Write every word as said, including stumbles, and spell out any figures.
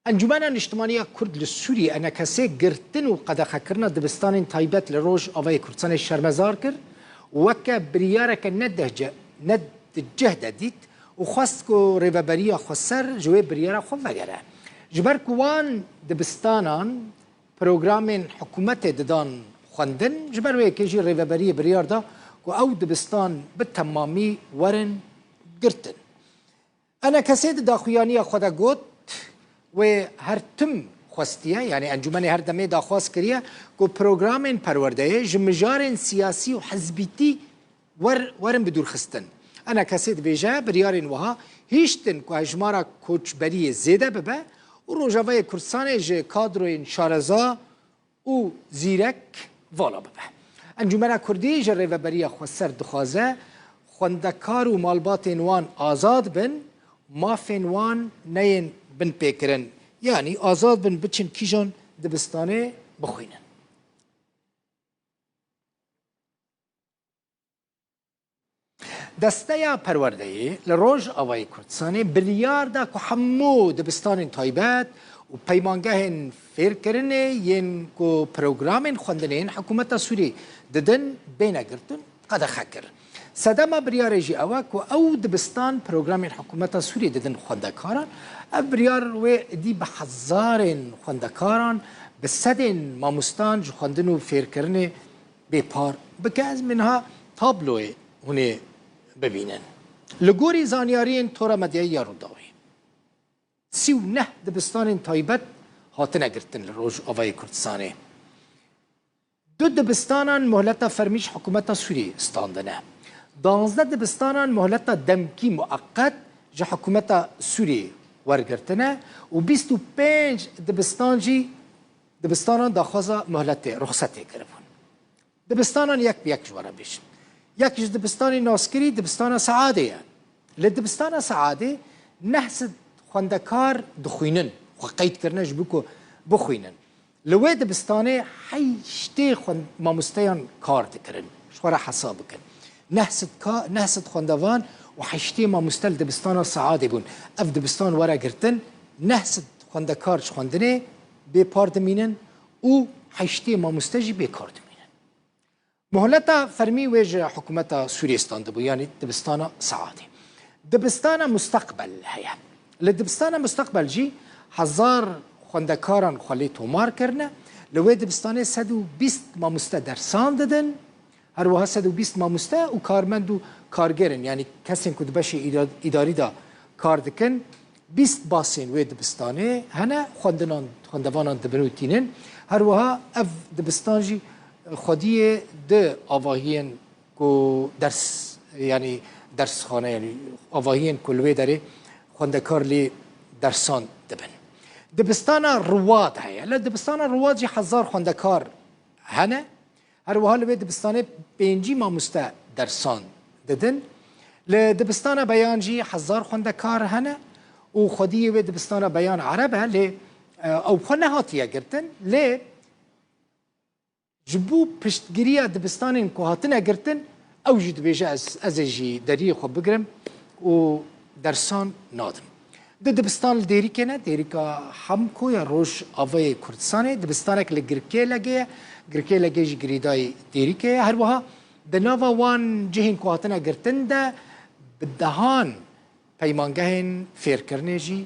Encûmena Niştimaniya Kurd li Sûriyê, ENKSê, girtin û qedexekirina dibistanên taybet li Rojavayê Kurdistanê şermezar kir û weke biryareke ne dehce-, ne di cih de dît û xwest ku Rêveberiya Xweser ji wê biryara xwe vegere. Ji ber ku wan dibistanan programên hikûmetê didan xwendin, ji ber wê yekê jî Rêveberiyê biryar da ku ew dibistan bi temamî werin girtin. ENKSê di daxuyaniya xwe de got, wê her tim xwestiye, yanî encûmenê her demê daxwaz kiriye ku programên perwerdeyê ji mijarên siyasî û hizbîtî wer-, werin bidûrxistin. ENKSê dibêje, biryarên wiha hiştin ku hejmara koçberiyê zêde bibe û Rojavayê Kurdistanê ji kadroyên şareza û zîrek vala bibe. Encûmena Kurdî ji Rêveberiya Xweser dixwaze xwendekar û malbatên wan azad bin, mafên wan neyên binpêkirin, yanî azad bin biçin kîjan dibistanê bixwînin. Desteya Perwerdeyê li Rojavayê Kurdistanê biryar da ku hemû dibistanên taybet û peymangehên fêrkirinê yên ku programên xwendinê yên hikûmeta Sûriyê didin bêne girtin, qedexe kir. Sedema biryarê jî ew e ku ew dibistan programên hikûmeta Sûriyê didin xwendekaran. Ev biryar wê êdî bi hezarên xwendekaran, bi sedên mamostan ji xwendin û fêrkirinê bê par bike. Ez niha tabloyê hûn ê bibînin. Li gorî zanyariyên Tora Medyayî ya Rûdawê, sî û neh dibistanên taybet hatine girtin li Rojavayê Kurdistanê. Du dibistanan mohleta fermî ji hikûmeta Sûriyê standine. Danzdeh dibistanan mohleta demkî mueqet ji hikûmeta Sûriyê wergirtine û bîst û pênc dibistan jî, dibistanan daxwaza mohletê, ruxsetê kiribûn. Dibistanan yek bi yek ji we re bêjim. Yek ji dibistanê naskirî dibistana Seadê ye. Li dibistana Seadê neh sed xwendekar dixwînin, xwe qeyd kirine ji bo ku bixwînin. Li wê dibistanê heştê xwend-, mamosteyan kar dikirin. Ji xwe re hesab bikin. Neh sed ka-, neh sed xwendevan û heştê mamoste li dibistana Seadê bûn. Ev dibistan were girtin, neh sed xwendekar ji xwendinê bê par dimînin û heştê mamoste jî bê kar dimînin. Mohleta fermî wê ji hikûmeta Sûriyê standibû, yanî dibistana Seadê. Dibistana Musteqbel heye. Li dibistana Musteqbel jî hezar xwendekaran xwe lê tomar kirine. Li wê dibistanê sed û bîst mamoste dersan didin. Her wiha sed û bîst mamoste û karmend û karger in, yanî kesên ku di beşê îda-, îdarî de kar dikin. Bîst basên wê dibistanê hene, xwendinan, xwendevanan dibin û tînin. Her wiha ev dibistan jî xwediyê di avahiyên ku ders, yanî dersxane, yanî avahiyên ku li wê derê xwendekar lê dersan dibin. Dibistana Riwad heye. Li dibistana Riwad jî hezar xwendekar hene. Her wiha li wê dibistanê pêncî mamoste dersan didin. Li dibistana Beyan jî hezar xwendekar hene û xwediyê wê dibistana Beyan Ereb e, lê, e, ew xwe nehatiye girtin, lê ji bo piştgiriya dibistanên ku hatine girtin, ew jî dibêje, ez, ez ê jî deriyê xwe bigirim û dersan nadim. Du dibistan li Dêrikê ne, Dêrika Hemko ya Rojavayê Kurdistanê, dibistanek li Girkêlegê ye, Girkêlegê jî girêdayî Dêrikê ye. Her wiha di nava wan cihên ku hatine girtin de bi dehan peymangehên fêrkirinê jî